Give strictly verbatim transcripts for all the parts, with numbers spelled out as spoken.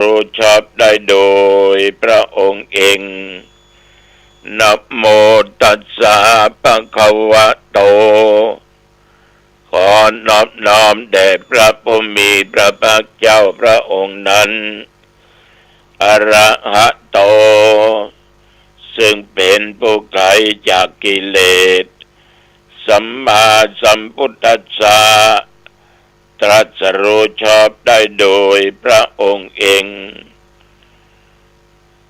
รู้ชอบได้โดยพระองค์เอง นะโมตัสสะ ภะคะวะโต ขอนอบน้อมแด่พระผู้มีพระภาคเจ้าพระองค์นั้น อะระหะโต ซึ่งเป็นผู้ไกลจากกิเลส สัมมาสัมพุทธัสสะ ตรัสรู้ชอบได้โดยพระองค์เอง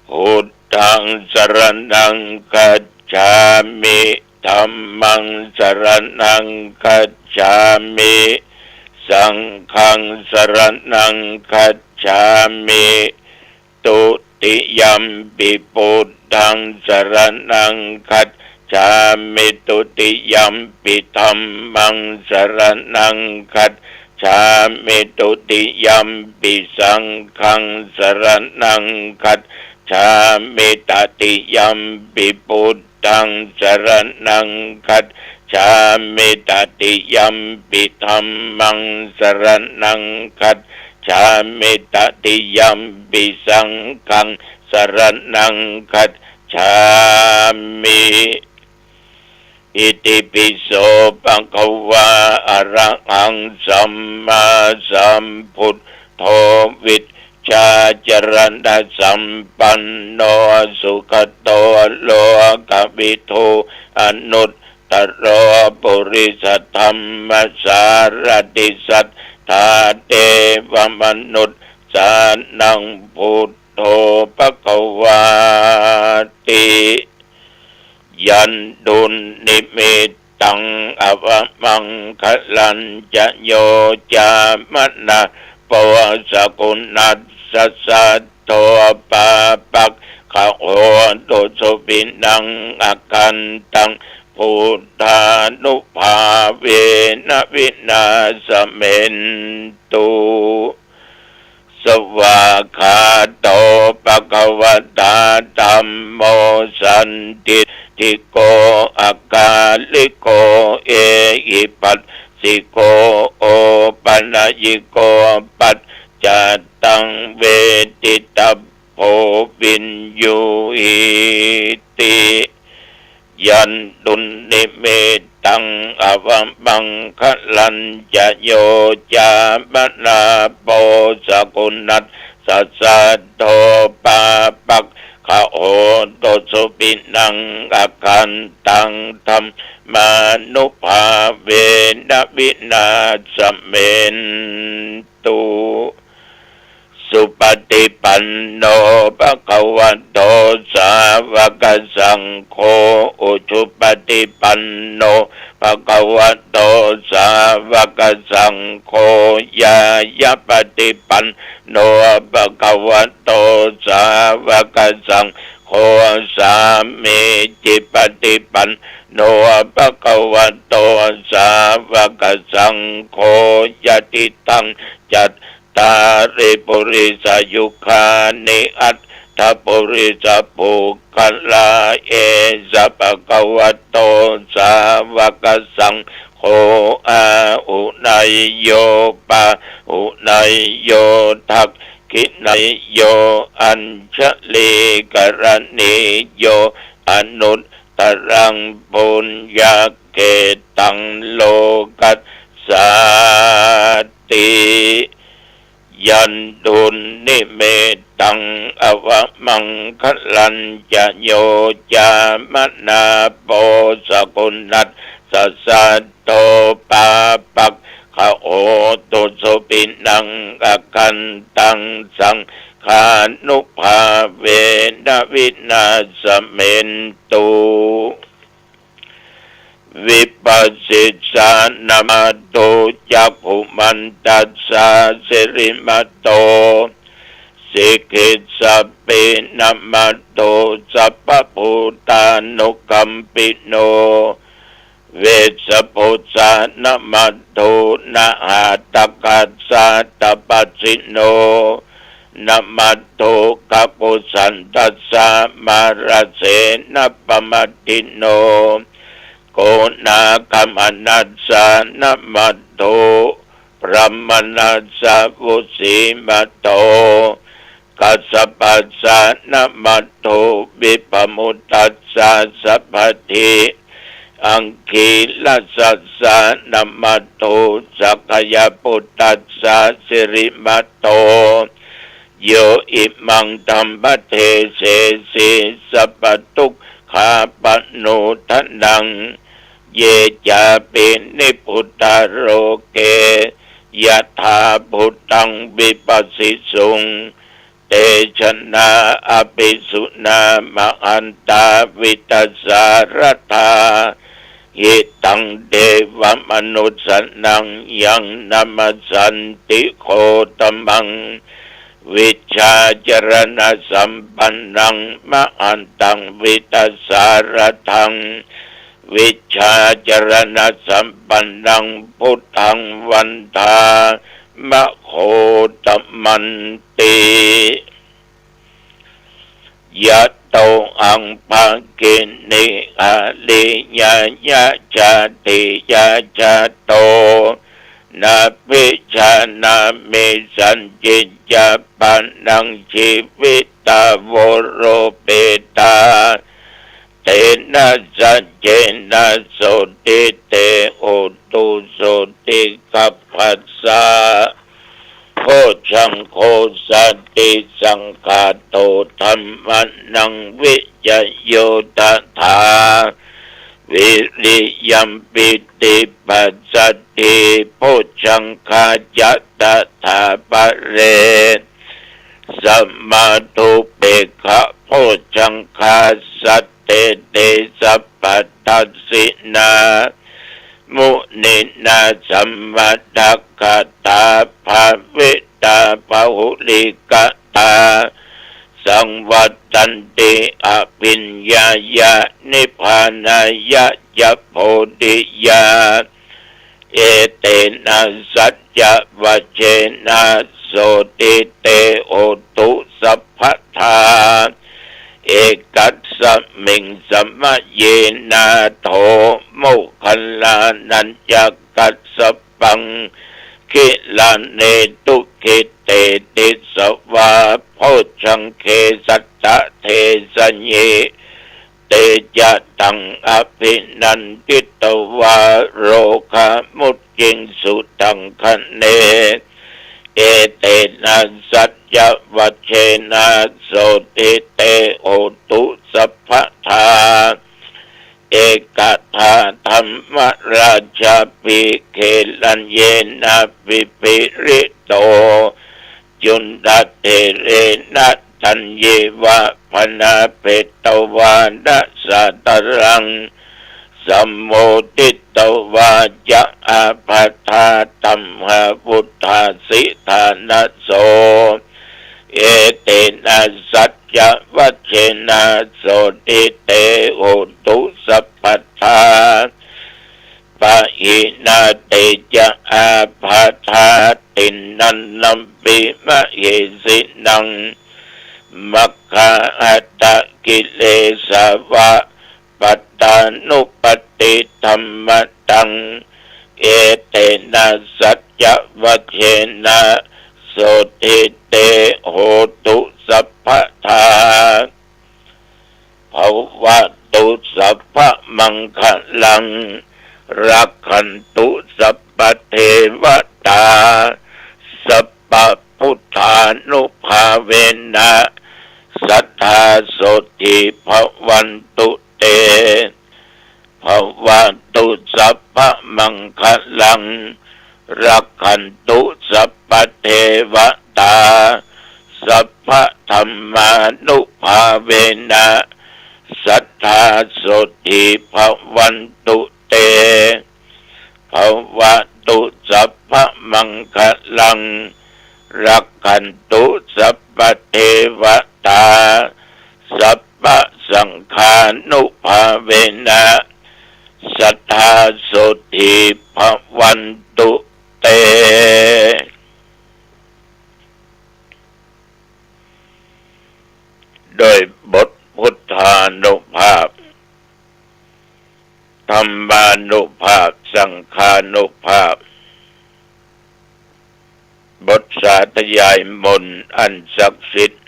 พุทธังสรณังคัจฉามิ ธัมมังสรณังคัจฉามิ สังฆังสรณังคัจฉามิ ตุติยัมปิพุทธังสรณังคัจฉามิ ตุติยัมปิธัมมังสรณังคัจฉามิ ตุติยัมปิสังฆังสรณังคัจฉามิ ตติยัมปิพุทธังสรณังคัจฉามิ ตติยัมปิธัมมังสรณังคัจฉามิ ตติยัมปิสังฆังสรณังคัจฉามิ อิติปิโส ภะคะวา อะระหัง สัมมาสัมพุทโธ วิชชาจรณสัมปันโน สุขโต โลกวิทู อนุตตโร ปุริสธัมมสารถิ สัทธาเทวมนุสสานัง พุทโธ ภะคะวาติ ยันตุนนิมิตตัง อวมังคะลัญจะ โยจามะนาโป สกุณัสสะ สัทโธ ปาปักขะ โหตุสุวินัง อคันตัง พุทธานุภาเวนะ วินาสเมนตุ สวากขาโต ภะคะวะตา ธัมโม สันทิฏฐิโก อะกาลิโก เอหิปัสสิโก โอปะนะยิโก ปัจจัตตัง เวทิตัพโพ วิญญูหิติ ยันตุนนิมิตตัง อวมังคะลัญจะ โยจามะนาโป สกุณัสสะ สัทโธ ปาปักขะ โหตุสุวินัง อคันตัง ธัมมานุภาเวนะ วินาสเมนตุ สุปฏิปันโน ภะคะวะโต สาวกสังโฆ อุจุปฏิปันโน ภะคะวะโต สาวกสังโฆ ญาณปฏิปันโน ภะคะวะโต สาวกสังโฆ สามีจิปฏิปันโน ภะคะวะโต สาวกสังโฆ ยะทิตัง จัต ตาริ ปุริสายุคานิ อัตถะปุริสะปุคคลา เอสะภะคะวะโต สาวกสังโฆ อาหุเนยโย ปาหุเนยโย ทักขิเนยโย อัญชลีกรณีโย อนุตตรัง ปุญญะเขตัง โลกัสสาติ ยันตุนนิมิตตัง อวมังคะลัญจะ โยจามะนาโป สกุณัสสะ สัทโธ ปาปักขะ โหตุสุวินัง อคันตัง สังฆานุภาเวนะ วินาสเมนตุ วิปัสสิสานะ มัตถุ จักขุมันตัสสะ สิริมัตโต สิกขิสสะเปนะ มัตถุ สัพพะภูตานุกัมปิโน เวสสะภุสสานะ มัตถุ นะหาตะกัสสะ ตะปัสสิโน นะ มัตถุ กะกุสันตัสสะ มารเสนะ ปะมัตถิโน โกนาคมนัสสะนะ มัตถุ พรหมนัสสะ วุสีมัตโต สะปัสสะ นะมัตโถ วิปมุตตัสสะ สัพพะทิ อังคีรัสสะ นะมัตโถ สักยะปุตตัสสะ สิริมัตโต โย อิมัง ธัมมะเทเสสิ สัพพะทุกขาปะโนทะนัง เย จาปิ นิพพุตตา โลเก ยะถาภูตัง วิปัสสิสุง เตชะนา อะภิสุนา มหันตา วิตถสาระธา หิตัง เทวะมนุสสานัง ยัง นะมัสสันติ โคตมัง วิชชาจรณะสัมปันนัง มหันตัง วิตถสาระธัง วิชชาจรณะสัมปันนัง พุทธัง วันทา มะ โคตมันติ ยะโต อัง ภะกินนี อะริยะยะ จาติยะ จะโต นะ ปิ ชา นะ มิ สันติ จะ ปะ นัง จีวิตา โว โร เป ตา เต นะ สัจเจ นะ โส ติ เต โห ตุ โส ติ คัพพะสสะ โพชฌัง โค สันติ สังฆาโต ธัมมานัง วิจโย ตถา วิริยัม ปีติ ปัสสัทธิ โพชฌังคา จะ ตถา ปะเร สะมา ทุ เปกขะ โพชฌังคา สัตเต เต สัพพัทธัสสินา มุนินา สัมมาทักขาตา ภาวิตา บะหุลีกะตา สังวัตตันติ อะภิญญายะ นิพพานายะ จะ โพธิยา เอเตนะ สัจจะวัจเจนะ โสติ เต โหตุ สัพพะทา เอกัสสะมิง สะมะเยนะ โถ โมคคัลลานัญจะกัสสะปัง กิลาเนตุ กิตเตติสสะวา โพชฌังเก สัตถะเทสะยิ เตจะตัง อะภินันทิตวา โรคามุจจิงสุ ตัง คะเน เอเตนะ สัจจะวัจเจนะ โสติ เต โหตุ สัพพะทา เอกทา ธัมมราชาภิ เกลัญเยนะ ภิภิริโต จุณฑะเถเรนะ ตัญเยวะ ภะนาเปตวานะ สาตะรัง สัมโมทิตวา จะ อาภาธา ธัมมา วุฏฐาสิ ฐานะโส เอเตนะ สัจจะวัจเจนะ โสติ เต โหตุ สัพพะทา ปะหินา เตจะ อาภาธา ติณฑันนัมปิ มะเหสินัง มัคคาหัตถะกิเลสาวะ ปัตตานุปัตติธัมมะตัง เอเตนะ สัจจะวัจเจนะ โสติ เต โหตุ สัพพะทา ภะวะตุ สัพพะมังคะลัง รักขันตุ สัพพะเทวะตา สัพพะพุทธานุภาเวนะ สัทธา โสตถี ภะวันตุ เต ภะวะตุ สัพพะมังคะลัง รักขันตุ สัพพะเทวะตา สัพพะธัมมานุภาเวนะ สัทธา โสตถี ภะวันตุ เต ภะวะตุ สัพพะมังคะลัง รักขันตุ สัพพะเทวะตา สัพพะสังฆานุภาเวนะ สัทธา โสตถี ภะวันตุ เต โดยบทพุทธานุภาพ ธัมมานุภาพ สังฆานุภาพ บทสาธยายมนต์อันศักดิ์สิทธิ์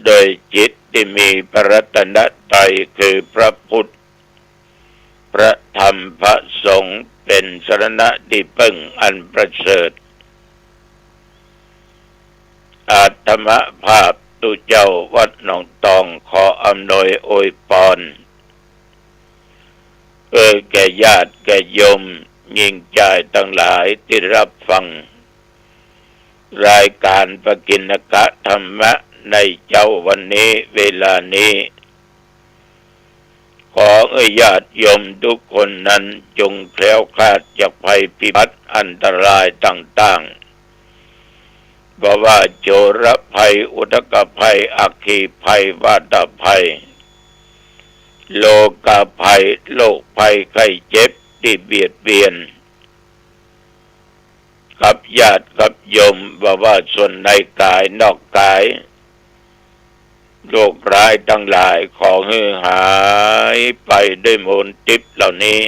โดยจิตตี้มีพระรัตนตรัยคือพระพุทธ พระธรรม พระสงฆ์ เป๋นสรณะตี้เปิ้งอันประเสริฐ อาตมาภาพตุ๊เจ้าวัดหนองตองขออำนวยอวยปอน เออ แก่ญาติแก่โยมญิงจายตังหลายตี้ฮับฟัง รายก๋านปกิณกธรรมะในเจ๊าวันนี้เวลานี้ ขอหื้อญาติโยมทุกคนนั้นจงแคล้วคลาดจากภัยพิบัติอันตรายต่างๆ บ่ว่าโจรภัย อุทกภัย อัคคีภัย วาตภัย โรคาภัย โรคภัยไข้เจ็บตี้เบียดเบียน กับญาติกับโยม บ่ว่าส่วนในก๋ายนอกก๋าย โรคร้ายตังหลายขอหื้อหายไปด้วยมลทิพย์เหล่านี้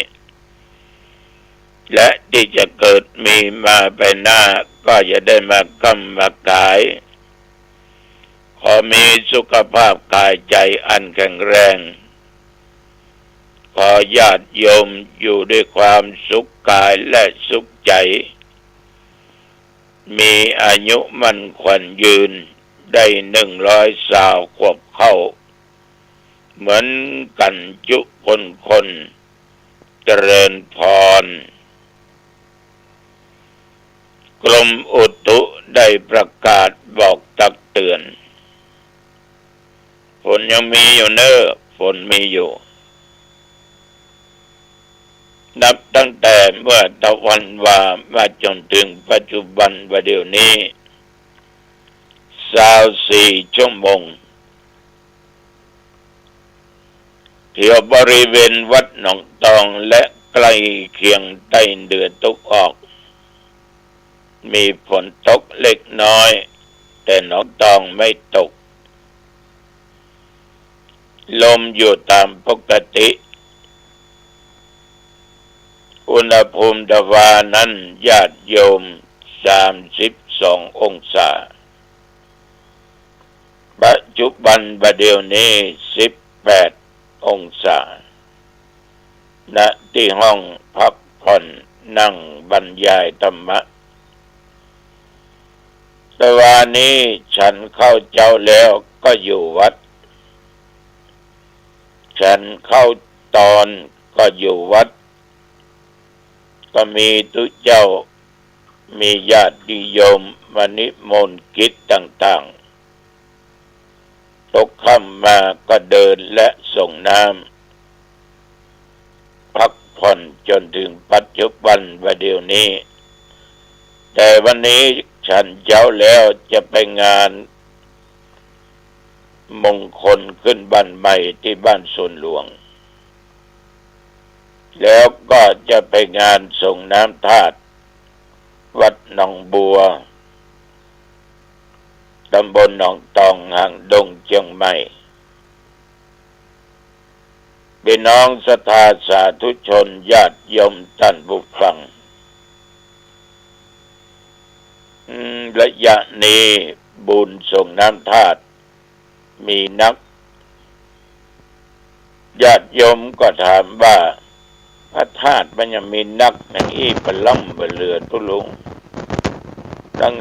และตี้จะเกิดมีมาไปหน้าก็อย่าได้มาก้ำมาก๋าย ขอมีสุขภาพก๋ายใจ๋อันแข็งแรง ขอญาติโยมอยู่ด้วยความสุขก๋ายและสุขใจ๋ มีอายุมั่นขวัญยืน ได้หนึ่งร้อยซาวขวบเข้า เหมือนกั๋นจุคนคน เจริญพร กรมอุตุได้ประกาศบอกตักเตือน ฝนยังมีอยู่เน่อ ฝนมีอยู่ นับตั้งแต่เมื่อตะวันวามาจ๋นถึงปัจจุบันว่าเดี๋ยวนี้ ซาวสี่ชั่วโมง แถวบริเวณวัดหนองตองและใกล้เคียงใต้เหนือตะวันออก มีฝนตกเล็กน้อย แต่หนองตองไม่ตก ลมอยู่ต๋ามปกติ อุณหภูมิตะวานั้นญาติโยม สามสิบสององศา ปัจจุบันว่าเดี๋ยวนี้ สิบแปดองศา ณ ตี้ห้องพักผ่อนนั่งบรรยายธรรมะ ตะวานี้ฉันข้าวเจ๊าแล้วก็อยู่วัด ฉันข้าวตอนก็อยู่วัด ก็มีตุ๊เจ้า มีญาติโยมมานิมนต์กิจต่างๆ ตกค่ำมาก็เดินและส่งน้ำ พักผ่อนจ๋นถึงปัจจุบันว่าเดี๋ยวนี้ แต่วันนี้ฉันเจ๊าแล้วจะไปงานมงคลขึ้นบ้านใหม่ตี้บ้านสวนหลวง แล้วก็จะไปงานส่งน้ำธาตุวัดหนองบัว ตำบลหนองตอง หางดง เจียงใหม่ ปี้น้องศรัทธาสาธุชนญาติโยมต้านผู้ฟัง อืม ระยะนี้บุญส่งน้ำธาตุมีนัก ญาติโยมก็ถามว่า พระธาตุมันยังมีนักอย่างอี้ปะล้ำปะเหลือตุ๊ลุง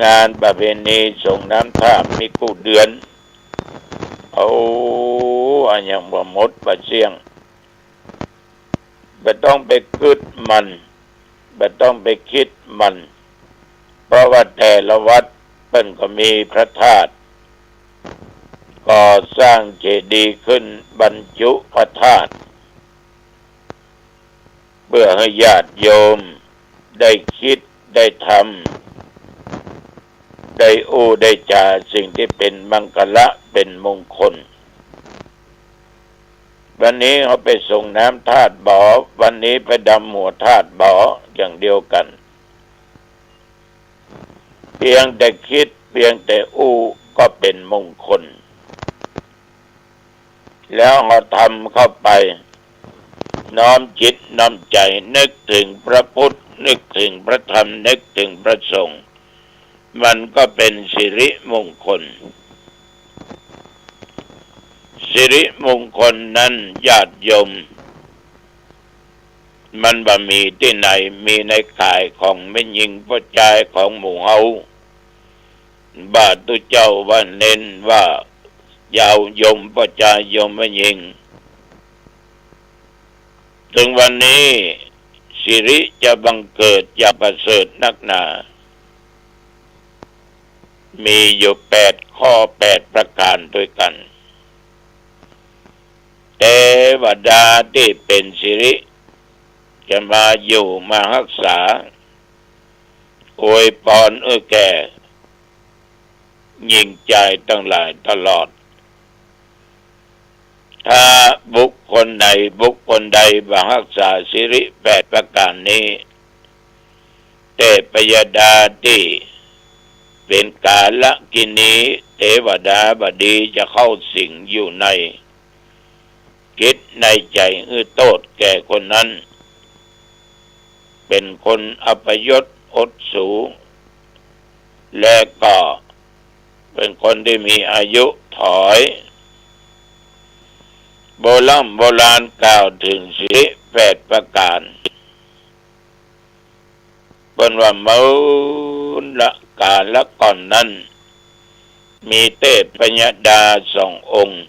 งานประเพณีส่งน้ำธาตุมีกู้เดือน เอา อันยังบ่หมดบ่เสี้ยง บ่ต้องไปกึ๊ดมัน บ่ต้องไปกึ๊ดมัน เพราะว่าแต่ละวัดเปิ้นก็มีพระธาตุ ก่อสร้างเจดีย์ขึ้นบรรจุพระธาตุ เปื้อหื้อญาติโยมได้กึ๊ดได้ทำ ได้อู้ได้จ๋าสิ่งตี้เป๋นมังคละเป๋นมงคล วันนี้เฮาไปส่งน้ำธาตุบ่ วันนี้ไปดำหัวธาตุบ่ อย่างเดียวกั๋น เปียงแต่กึ๊ดเปียงแต่อู้ก็เป๋นมงคล แล้วเฮาทำเข้าไป น้อมจิตน้อมใจ๋นึกเถิงพระพุทธ นึกเถิงพระธรรม นึกเถิงพระสงฆ์ มันก็เป๋นสิริมงคล สิริมงคลนั้นญาติโยม มันบ่มีตี้ไหน มีในก๋ายของแม่ญิงป้อจายของหมู่เฮา บ่าตุ๊เจ้าว่าเณรว่าญาติโยมป้อจายโยมแม่ญิง เถิงวันนี้ สิริจะบังเกิดอย่างประเสริฐนักหนา มีอยู่แปดข้อแปดประก๋านตวยกั๋น เตวดาตี้เป๋นสิริ จะมาอยู่มาฮักษา อวยปอนเอื้อแก่หญิงจายตังหลายตลอด ถ้าบุคคลใดบุคคลใดบ่ฮักษาสิริแปดประก๋านนี้ เตพยดาตี้เป๋นก๋าละกินี เตวดาบ่ดีจะเข้าสิงอยู่ใน กึ๊ดในใจ๋หื้อโต้ษแก่คนนั้น เป๋นคนอัปยศอดสู และก็เป๋นคนตี้มีอายุถอย โบร่ำโบราณกล่าวเถิงสิริแปดประก๋าน เปิ้นว่าเมินละก๋าลก่อนนั้น มีเตพยดาสององค์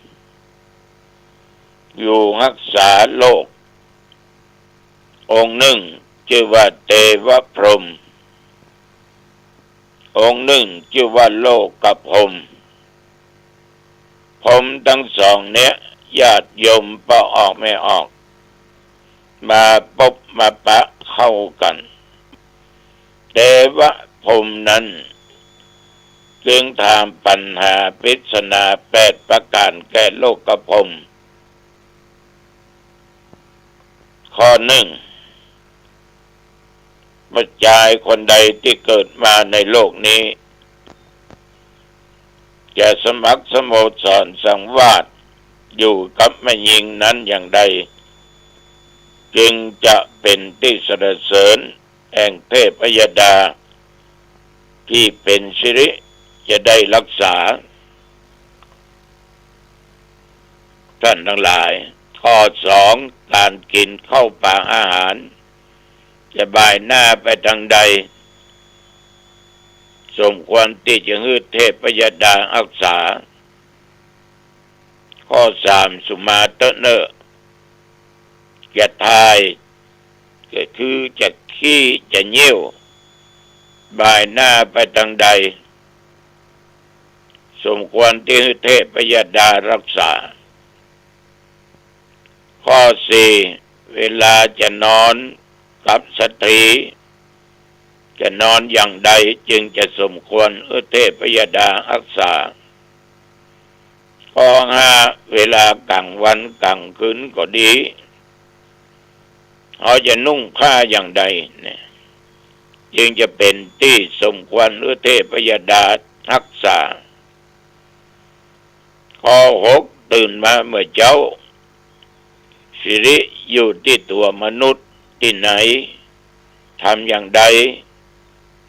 อยู่ฮักษาโลก องค์นึ่งจื้อว่าเตวพรหม องค์นึ่งจื้อว่าโลกพรหม พรหมตังสองเนี้ย ญาติโยมป้อออกแม่ออก มาปบมาปะเข้ากั๋น เตวพรหมนั้น จึงถามปัญหาปริศนาแปดประก๋านแก่โลกพรหม ข้อนึ่ง ป้อจายคนใดตี้เกิดมาในโลกนี้ จะสมัครสโมสรสังวาสอยู่กับแม่ญิงนั้นอย่างใด จึงจะเป๋นตี้สรรเสริญแห่งเตพยดา ตี้เป๋นสิริจะได้ฮักษา ท่านตังหลาย ข้อสอง ก๋านกิ๋นข้าวป๋าอาหาร จะบ่ายหน้าไปตางใด สมควรตี้จะหื้อเตพยดาฮักษา ข้อสาม สุมาเต๊อะเน่อ จะถ่าย ก็คือจะขี้จะเยี่ยว บ่ายหน้าไปตางใด สมควรตี้หื้อเตพยดาฮักษา ข้อสี่ เวลาจะนอนกับสตรี จะนอนอย่างใดจึงจะสมควรหื้อเตพยดาฮักษา ข้อห้า เวลาก๋างวันก๋างคืนก็ดี เฮาจะนุ่งผ้าอย่างใดเนี่ย จึงจะเป๋นตี้สมควรหื้อเตพยดาฮักษา ข้อหก ตื่นมาเมื่อเจ๊า สิริอยู่ตี้ตั๋วมนุษย์ตี้ไหน ทำอย่างใด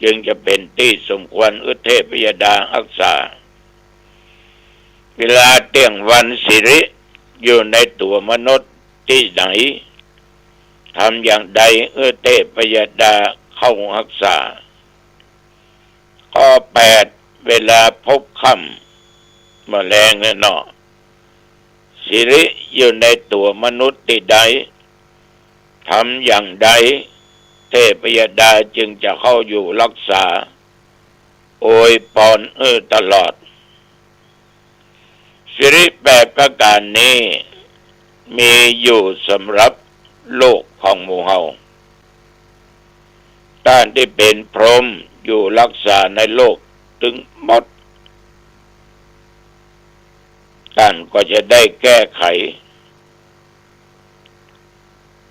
จึงจะเป๋นตี้สมควรหื้อเตพยดาฮักษา เวลาเตี้ยงวันสิริอยู่ในตั๋วมนุษย์ตี้ไหน ทำอย่างใดหื้อเตพยดาเข้าฮักษา ข้อแปด เวลาพบค่ำ เมื่อแลงแล้วเนาะ สิริอยู่ในตั๋วมนุษย์ตี้ใด ทำอย่างใด เตพยดาจึงจะเข้าอยู่ฮักษา อวยปอนหื้อตลอด สิริแปดประก๋านนี้ มีอยู่สำหรับโลกของหมู่เฮา ต้านตี้เป๋นพรหมอยู่ฮักษาในโลกตึงหมด ต้านก็จะได้แก้ไข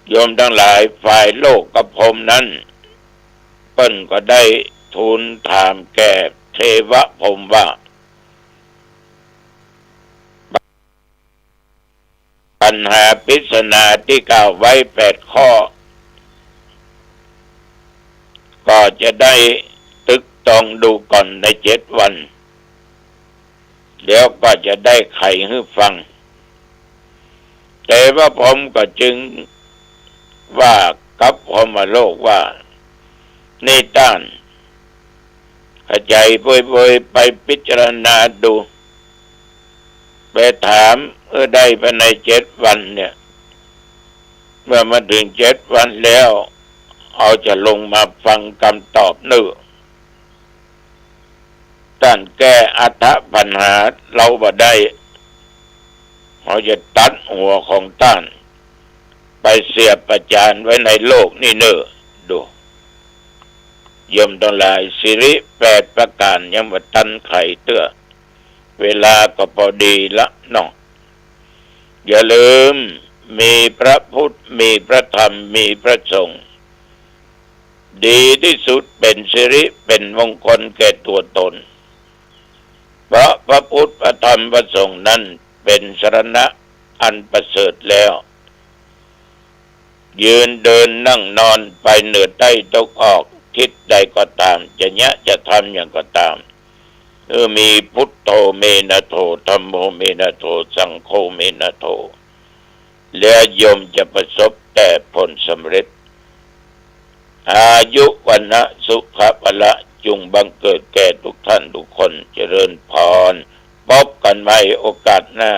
โยมตังหลาย ฝ่ายโลกพรหมนั้น เปิ้นก็ได้ทูลถามแก่เตวพรหมว่า ปัญหาปริศนาตี้กล่าวไว้แปดข้อ ก็จะได้ตึกตองดูก่อนในเจ็ดวัน แล้วก็จะได้ไขหื้อฟัง แต่พระพรหมก็จึงว่ากับพรหมโลกว่า นี่ต้าน ขะใจ๋โผยๆ ไปพิจารณาดู ไปถาม เออ ได้ภายในเจ็ดวันเนี่ย เมื่อมาเถิงเจ็ดวันแล้ว เฮาจะลงมาฟังกำตอบเน่อ ต้านแก้อัฏฐปัญหาเฮาบ่ได้ เฮาจะตัดหัวของต้าน ไปเสียบประจานไว้ในโลกนี้เน่อ ดู โยมตังหลาย สิริแปดประก๋านยังบ่ตันไขเตื้อ เวลาก็ปอดีละเนาะ อย่าลืม มีพระพุทธ มีพระธรรม มีพระสงฆ์ ดีตี้สุด เป๋นสิริ เป๋นมงคลแก่ตั๋วตน เพราะพระพุทธ พระธรรม พระสงฆ์นั้นเป๋นสรณะอันประเสริฐแล้ว ยืนเดินนั่งนอน ไปเหนือใต้ตะวันออก ทิศใดก็ต๋าม จะเยียะจะทำหยังก็ต๋าม เมื่อมีพุทโธเมนะโธ ธัมโมเมนะโธ สังโฆเมนะโธ แล้วโยมจะประสบแต่ผลสำเร็จ อายุ วรรณะ สุขะ พละ จุ่งบังเกิดแก่ทุกท่านทุกคน เจริญพร พบกั๋นใหม่โอกาสหน้า